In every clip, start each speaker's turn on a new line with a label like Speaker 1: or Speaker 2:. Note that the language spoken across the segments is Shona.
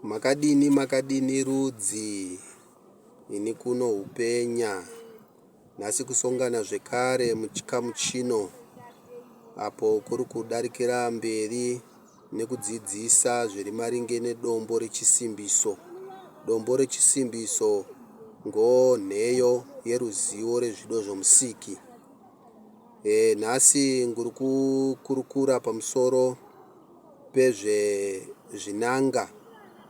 Speaker 1: Makadini makadini rudzi ini kuno hupenya nhasi kusongana zvekare muchikamu chino apo kuri kudarikira mberi nekudzidzisa zviri maringe nedombo rechisimbiso. Dombo rechisimbiso ngonheyo yeruzivo rezvido zvomusiki. E, nhasi nguri kukurukura pamusoro pezvezvinanga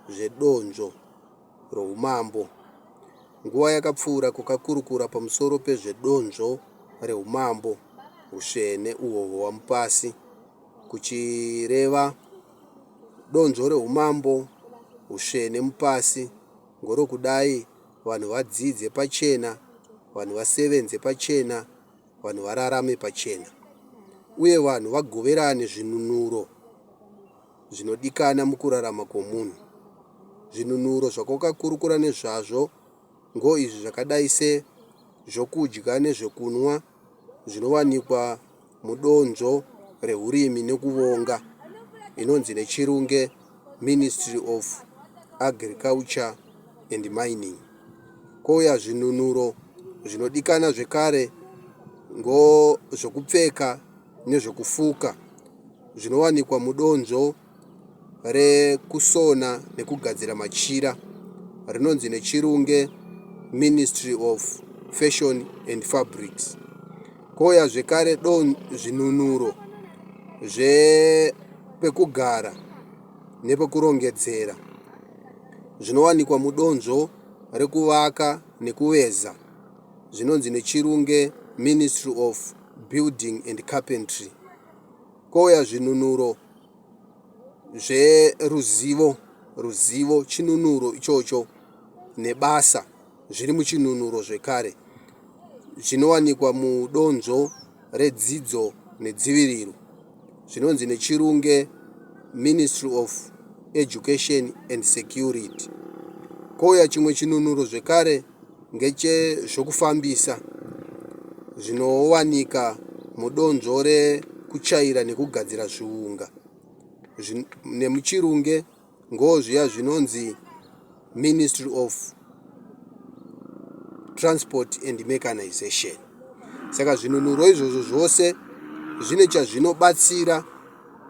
Speaker 1: zvedonzvo roumambo. Nguva yakapfuura kukakurukura pamusoro pezvedonzvo reumambo husvene uhwo hwova mupasi, kuchireva donzvo reumambo husvene mupasi ngorokudai vanhu vadzidze pachena, vanhu vasevenze pachena, vanhu vararame pachena uye vanhu vagoverane zvinunuro zvinodikana mukurarama kwomunhu. Zvinunuro zvakwakakurukura nezvazvo ngoizvi zvakadai se zvokudya nezvekunwa zvinowanikwa mudonzvo rehurimi nekuvonga inonzi nechirunge Ministry of Agriculture and Mining. Kouya zvinunuro zvinodikana zvekare ngozvokupfeka nezvekufuka zvinowanikwa mudonzvo rekusona nekugadzira machira rinonzi nechirunge Ministry of Fashion and Fabrics. Kouya zvekare don zvinunuro zvepekugara nepekurongedzera zvinowanikwa mudonzvo rekuvaka nekuveza zvinonzi nechirunge Ministry of Building and Carpentry. Kouya zvinunuro zveruzivo, ruzivo chinunuro ichocho nebasa zviri muchinunuro zvekare zvinowanikwa mudonzvo redzidzo nedziviriro zvinonzi nechirunge Ministry of Education and Security. Kouya chimwe chinunuro zvekare ngechezvokufambisa zvinowanika mudonzvo rekuchaira nekugadzira zviunga nemuchirunge ngozviya zvinonzi Ministry of Transport and Mechanization. Saka zvinunuro izvozvo zvose zvine chazvinobatsira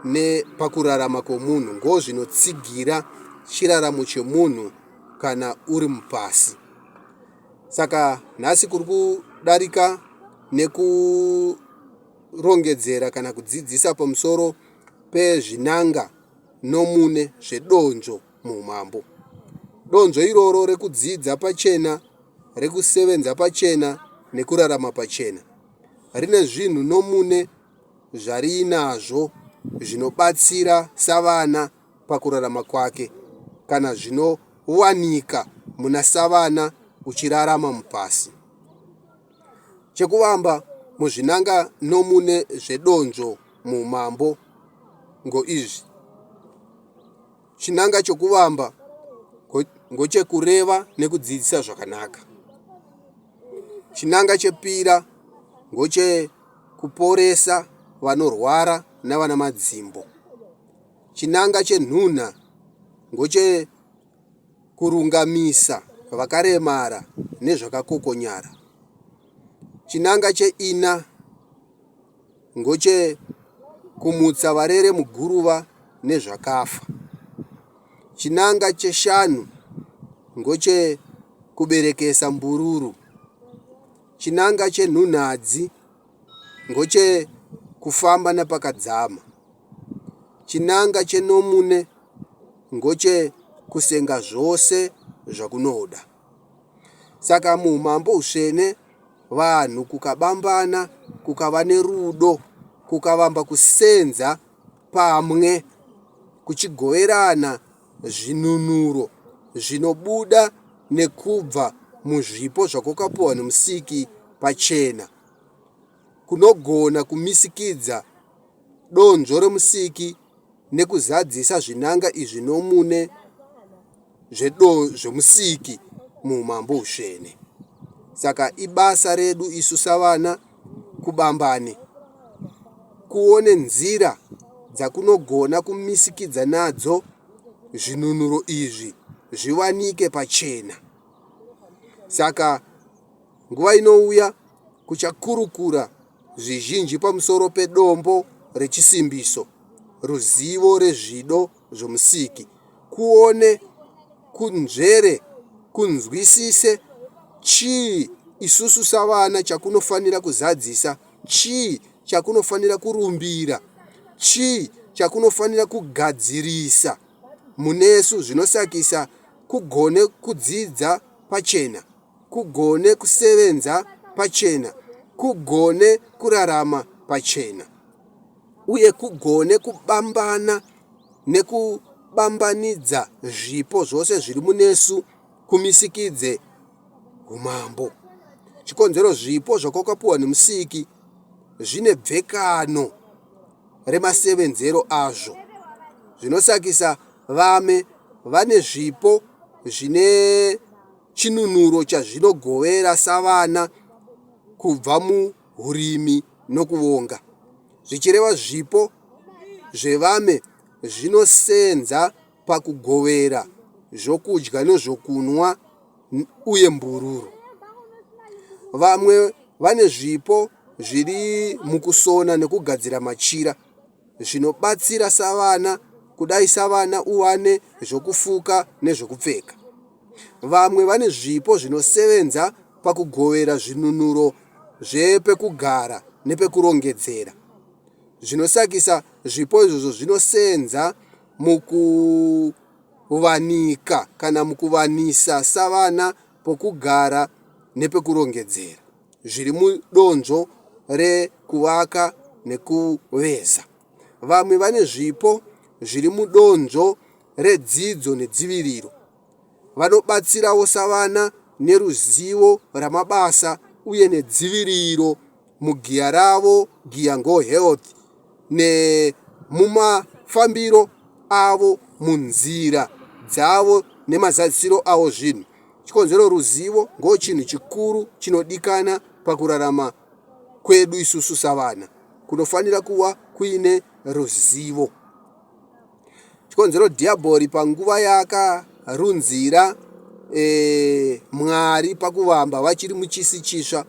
Speaker 1: nepakurarama kwomunhu, ngozvinotsigira chiraramo chemunhu kana uri mupasi. Saka nhasi kuri kudarika nekurongedzera kana kudzidzisa pamusoro pezvinanga nomune zvedonzvo muumambo. Donzvo iroro rekudzidza pachena, rekusevenza pachena nekurarama pachena rine zvinhu nomune zvariinazvo zvinobatsira savana pakurarama kwake kana zvinowanika muna savana uchirarama mupasi. Chekuvamba muzvinanga nomune zvedonzvo muumambo ngoizvi. Chinanga chokuvamba ngochekureva nekudzidzisa zvakanaka. Chinanga chepira ngochekuporesa vanorwara navana madzimbo. Chinanga chenhunha ngochekurungamisa vakaremara nezvakakokonyara. Chinanga cheina ngochekumutsa varere muguruva nezvakafa. Chinanga cheshanu ngochekuberekesa mbururu. Chinanga chenhunhadzi ngochekufamba napakadzama. Chinanga chenomune ngochekusenga zvose zvakunoda. Saka muumambo husvene vanhu kukabambana kukava nerudo kukavamba kusenza pamwe kuchigoverana zvinunuro zvinobuda nekubva muzvipo zvakwakapuwa nomusiki pachena kunogona kumisikidza donzvo remusiki nekuzadzisa zvinanga izvi nomune zvemusiki muumambo husvene. Saka ibasa redu isu savana kubambane kuone nzira dzakunogona kumisikidza nadzo zvinunuro izvi zviwanike pachena. Saka nguva inouya kuchakurukura zvizhinji pamusoro pedombo rechisimbiso, ruzivo rezvido zvoMusiki, kuone, kunzvere, kunzwisise chii isusu savana chakunofanira kuzadzisa, chii chakunofanira kurumbira, chii chakunofanira kugadzirisa munesu zvinosakisa kugone kudzidza pachena, kugone kusevenza pachena, kugone kurarama pachena uye kugone kubambana nekubambanidza zvipo zvose zviri munesu kumisikidze umambo. Chikonzero zvipo zvakwakapuwa nemusiki zvine bvekano remasevenzero azvo zvinosakisa vame vane zvipo zvine chinunuro chazvinogovera savana kubva muhurimi nokuvonga, zvichireva zvipo zvevame zvinosenza pakugovera zvokudya nezvokunwa uye mbururu. Vamwe vane zvipo zviri mukusona nekugadzira machira zvinobatsira savana kudai savana uwane zvokufuka nezvokupfeka. Vamwe vane zvipo zvinosevenza pakugovera zvinunuro zvepekugara nepekurongedzera. Zvinosakisa zvipo izvozvo zvinosenza mukuvanika kana mukuvanisa savana pokugara nepekurongedzera zviri mudonzvo rekuvaka nekuveza. Vamwe vane zvipo zviri mudonzvo redzidzo nedziviriro. Vanobatsirawo savana neruzivo ramabasa uye nedziviriro mugiya ravo Giya Ngo Health nemumafambiro avo munzira dzavo nemazadzisiro avo zvinhu. Chikonzero ruzivo ngo chinhu chikuru chinodikana pakurarama kwedu isusu savana. Kunofanira kuva kuine ruzivo. Chikonzero dhiabhori panguva yaakarunzira e, Mwari pakuvamba vachiri muchisi chisva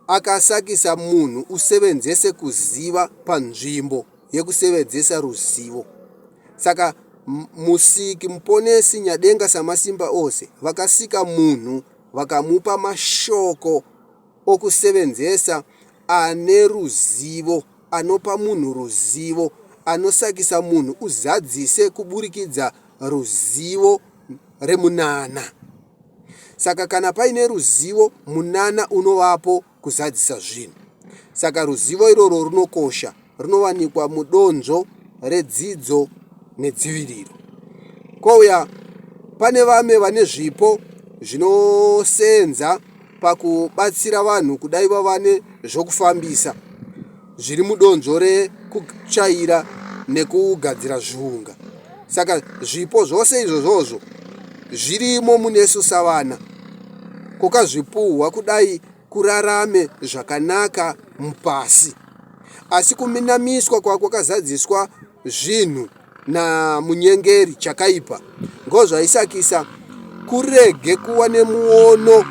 Speaker 1: akasakisa munhu usevenzese kuziva panzvimbo yekusevenzesa ruzivo. Saka Musiki, Muponesi, Nyadenga Samasimba Ose vakasika munhu vakamupa mashoko okusevenzesa ane ruzivo, anopa munhu ruzivo, anosakisa munhu uzadzise kuburikidza ruzivo remunana. Saka kana paine ruzivo, munana unovapo kuzadzisa zvinhu. Saka ruzivo iroro runokosha, runowanikwa mudonzvo redzidzo nedziviriro. Kouya pane vame vane zvipo zvinosenza pakubatsira vanhu kudai vavane zvokufambisa zviri mudonzvo rekutsvaira nekugadzira zviunga. Saka zvipo zvose izvozvozvo zvirimo munesu savana kukazvipuhwa kudai kurarame zvakanaka mupasi. Asi kuminamiswa kwakwakazadziswa zvinhu namunyengeri chakaipa ngozvaisakisa kurege kuwa nemuono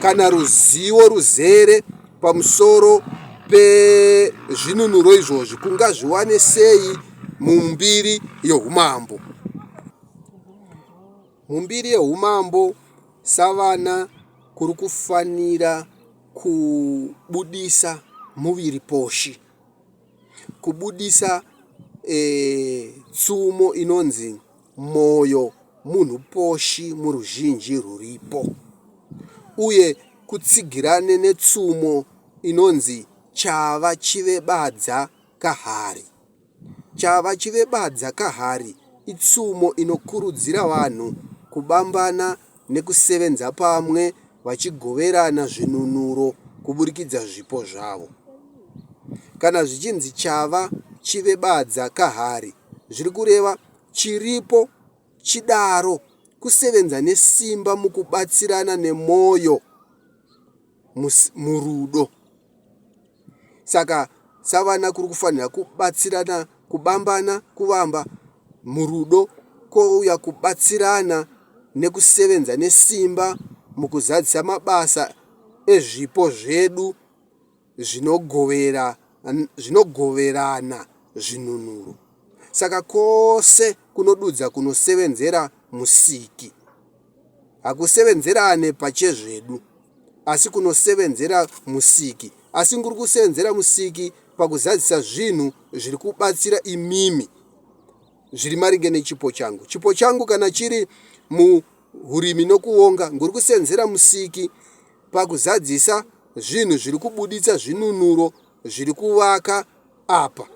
Speaker 1: kana ruzivo ruzere pamusoro pezvinunuro izvozvi kungazviwane sei mumbiri youmambo. Mumbiri yeumambo savana kuri kufanira kubudisa muviri poshi. Kubudisa e, tsumo inonzi moyo munhu poshi muruzhinji rwuripo uye kutsigirane netsumo inonzi chava chive badza kahari. Chava chive badza kahari itsumo inokurudzira vanhu kubambana nekusevenza pamwe vachigoverana zvinunuro kuburikidza zvipo zvavo. Kana zvichinzi chava chive badza kahari zviri kureva chiripo chidaro kusevenza nesimba mukubatsirana nemwoyo murudo. Saka savana kuri kufanira kubatsirana, kubambana, kuvamba murudo, Kwouya kubatsirana nekusevenza nesimba mukuzadzisa mabasa ezvipo zvedu zvinogovera zvinogoverana zvinunuro. Saka kwose kunodudza kunosevenzera Musiki. Hakusevenzerane pachezvedu asi kunosevenzera Musiki. Asi kuri kusevenzera Musiki pakuzadzisa zvinhu zviri kubatsira imimi zviri maringe nechipo changu. Chipo changu kana chiri muhurimi nokuonga, nguri kusenzera Musiki pakuzadzisa zvinhu zviri kubuditsa zvinunuro zviri kuvaka apa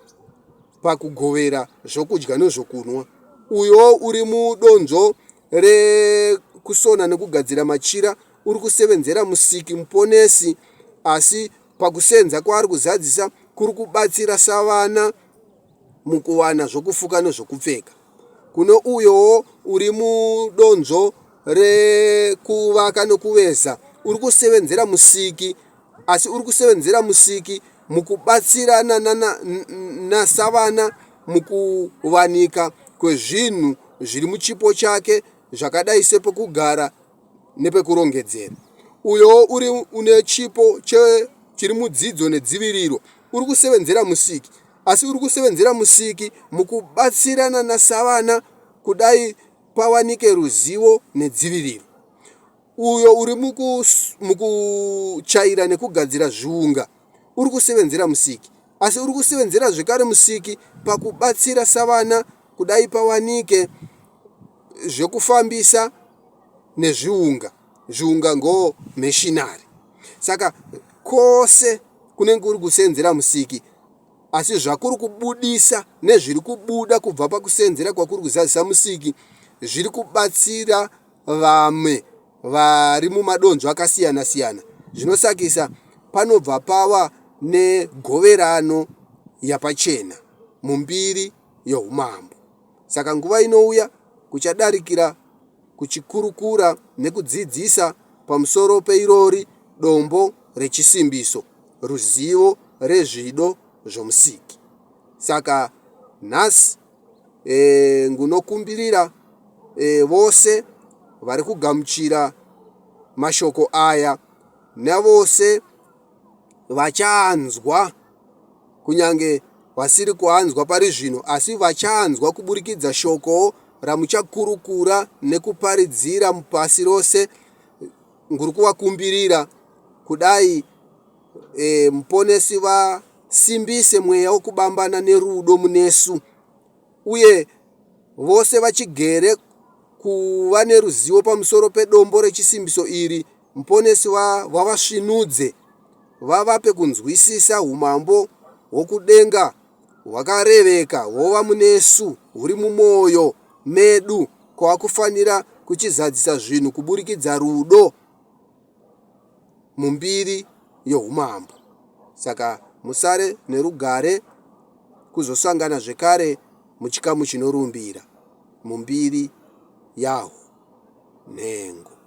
Speaker 1: pakugovera zvokudya nezvokunwa. Uyowo uri mudonzvo rekusona nekugadzira machira uri kusevenzera Musiki Muponesi asi pakusenza kwaari kuzadzisa kuri kubatsira savana mukuwana zvokufuka nezvokupfeka. Kune uyowo uri mudonzvo rekuvaka nokuveza uri kusevenzera Musiki asi uri kusevenzera Musiki mukubatsirana nasavana mukuwanika kwezvinhu zviri muchipo chake zvakadai sepokugara nepekurongedzera. Uyowo uri une chipo chiri mudzidzo nedziviriro uri kusevenzera Musiki asi uri kusevenzera Musiki mukubatsirana nasavana kudai pawanike ruzivo nedziviriro. Uyo uri mukuchaira nekugadzira zviunga uri kusevenzera Musiki asi uri kusevenzera zvekare Musiki pakubatsira savana kudai pawanike zvekufambisa nezviunga. Zviunga ngo meshinari. Saka kwose kunenge kuri kusenzera Musiki asi zvakuri kubudisa nezviri kubuda kubva pakusenzera kwakuri kuzadzisa Musiki zviri kubatsira vamwe vari mumadonzvo akasiyana siyana zvinosakisa panobva pava negoverano yapachena mumbiri youmambo. Saka nguva inouya kuchadarikira kuchikurukura nekudzidzisa pamusoro peirori dombo rechisimbiso, ruzivo rezvido zvoMusiki. Saka nhasi e, ngunokumbirira e, vose vari kugamuchira mashoko aya navose vachaanzwa kunyange vasiri kuanzwa pari zvino asi vachaanzwa kuburikidza shoko ramuchakurukura nekuparidzira mupasi rose nguri kuvakumbirira kudai e, muponesi vasimbise mweya wokubambana nerudo munesu uye vose vachigere kuva neruzivo pamusoro pedombo rechisimbiso iri Muponesi vavasvinudze, vavape kunzwisisa umambo hwokudenga hwakareveka hwova munesu huri mumwoyo medu kwakufanira kuchizadzisa zvinhu kuburikidza rudo mumbiri youmambo. Saka musare nerugare kuzosangana zvekare muchikamu chinorumbira mumbiri yahwo nhengo.